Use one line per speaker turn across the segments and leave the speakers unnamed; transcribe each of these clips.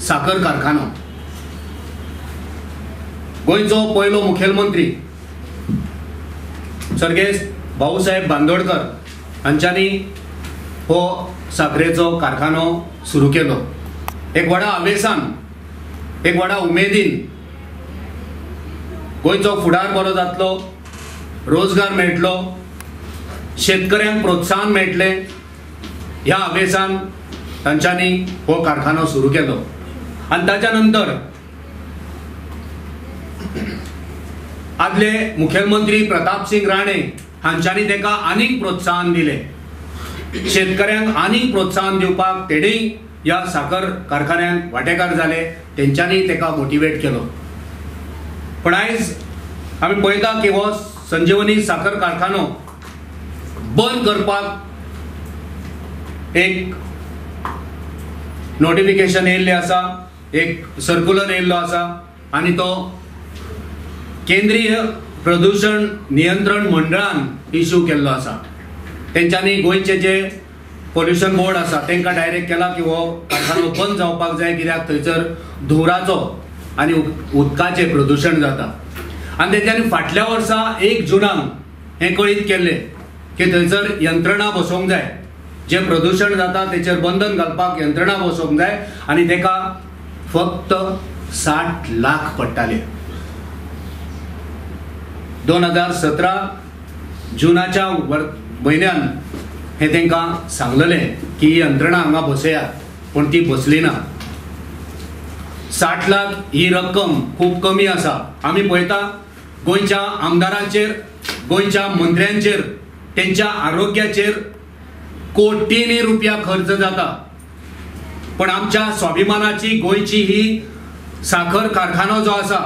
साखर कारखानो। गोंयचो पयलो मुखेलमंत्री सर्गेस्त भाऊसाहेब बांदोडकर हांच्यांनी हो साखरेचो कारखानो सुरू केलो। एक व्हडा आवेसान, एक व्हडा उमेदीन गोंयचो फुडार बरो जातलो, रोजगार मेळटलो, शेतकऱ्यांक प्रोत्साहन मेळटलें ह्या आवेसान तांच्यांनी हो कारखानो सुरू केलो। आनी ताच्या नंतर आदले मुखेलमंत्री प्रताप सिंग राणे हांच्यांनी ताका आनीक प्रोत्साहन दिलें। शेतकऱ्यांक आनीक प्रोत्साहन दिवपाक तेणी ह्या साखर कारखान्यांक वांटेकार जाले, तेंच्यांनी ताका मोटिवेट केलो। पण आयज आमी पळयता की हो संजीवनी साखर कारखानो बंद करपाक एक नोटिफिकेशन येयल्लें आसा, एक सर्कुलर येयल्लो आसा आनी तो केंद्रीय प्रदूषण नियंत्रण मंडळान इश्यू केल्लो आसा। तेंच्यांनी गोंयचे जे पोल्युशन बोर्ड आसा तांकां डायरेक्ट केला की हो कारखानो बंद जावपाक जाय, कित्याक थंयसर धुंवराचो आनी उदकाचें प्रदूषण जाता। आनी तेंच्यांनी फाटल्या वर्सा 1 जुनाक हें कळीत केल्लें की थंयसर यंत्रणा बसोवंक जाय, जें प्रदूषण जाता तेचेर बंधन घालपाक यंत्रणा बसोवंक जाय आनी ताका फक्त 60 लाख पडटाले। 2017 जुनाच्या म्हयन्यान हें तांकां सांगलेलें की ही यंत्रणा हांगा बसयात, पूण ती बसली ना। 60 लाख ही रक्कम खूब कमी आसा। आमी पळयता गोंयच्या आमदारांचेर, गोंयच्या मंत्र्यांचेर, तेंच्या आरोग्याचेर कोटींनी रुपया खर्च जाता, पण आमच्या स्वाभिमानाची गोंयची ही साखर कारखानो जो आसा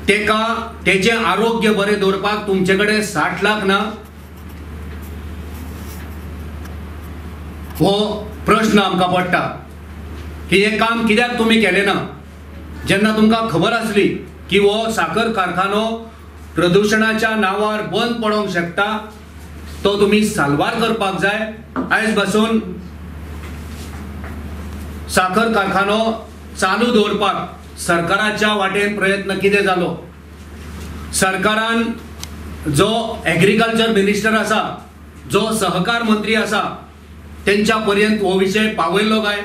तेका तेचें आरोग्य बरें दवरपाक तुमचे कडेन 60 लाख ना? हो प्रश्न आमकां पडटा की हें काम कित्याक तुमी केलें ना, जेन्ना तुमकां खबर आसली की हो साखर कारखानो प्रदुशणाच्या नांवार बंद पडोंक शकता, तो तुमी साल्वार करपाक जाय। आयज पासून साखर कारखानो चालू दवरपाक सरकाराच्या वाटेन प्रयत्न कितें जालो? सरकारान जो एग्रीकल्चर मिनिस्टर आसा, जो सहकार मंत्री आसा, तेंच्या पर्यंत हो विशय पावयल्लो काय?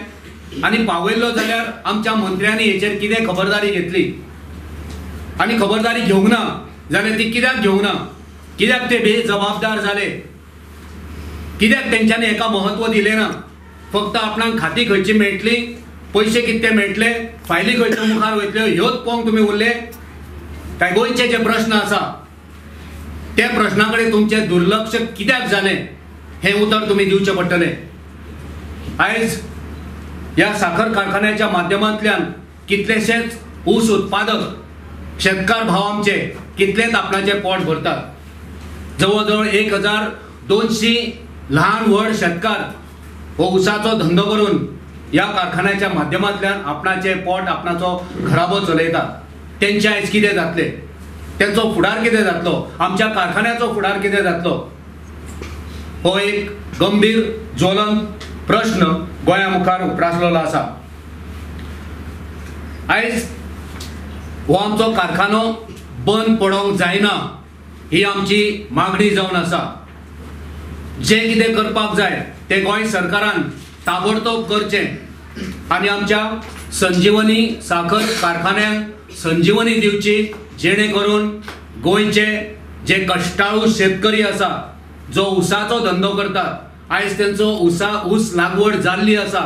आनी पावयल्लो जाल्यार आमच्या मंत्र्यांनी हेचेर कितें खबरदारी घेतली? आनी खबरदारी घेवंक ना जाल्यार ती कित्याक घेवंक ना? कित्याक ते बेजबाबदार जाले? कित्याक तेंच्यांनी हेका म्हत्व दिलें ना? फक्त आपणाक खाती खंयची मेळटली, पयशे कितले मेळटले, फायली खंयच्यो मुखार वयतल्यो ह्योच पळोवंक तुमी उरले काय गोंयचे जे प्रश्न आसा त्या प्रश्ना कडेन तुमचें दुर्लक्ष कित्याक जालें हें उतर तुमी दिवचें पडटलें। आयज ह्या साखर कारखान्याच्या माध्यमांतल्यान कितलेशेच ऊस उत्पादक शेतकार भाव आमचे कितलेच आपणाचें पोट भरतात। जवळ जवळ 1200 ल्हान व्हड शेतकार हो ऊसाचो धंदो करून ह्या कारखान्याच्या माध्यमांतल्यान आपणाचें पोट, आपणाचो घराबो चलयतात। तेंचे आयज कितें जातलें? तेंचो फुडार कितें जातलो? आमच्या कारखान्याचो फुडार कितें जातलो? हो एक गंभीर ज्वलंत प्रश्न गोंया मुखार उप्रासलेलो आसा। आयज हो आमचो कारखानो बंद पडोंक जायना ही आमची मागणी जावन आसा। जें कितें करपाक जाय तें गोंय सरकारान ताबडतोब करचें आनी आमच्या संजीवनी साखर कारखान्यांक संजीवनी दिवची, जेणे करून गोंयचे जे कश्टाळू शेतकरी आसा, जो ऊसाचो धंदो करतात, आयज तेंचो ऊस लागवड जाल्ली आसा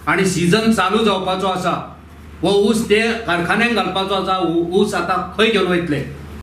आनी सिजन चालू जावपाचो आसा, हो ऊस ते कारखान्यांक घालपाचो आसा, ऊस आतां खंय घेवन वयतले?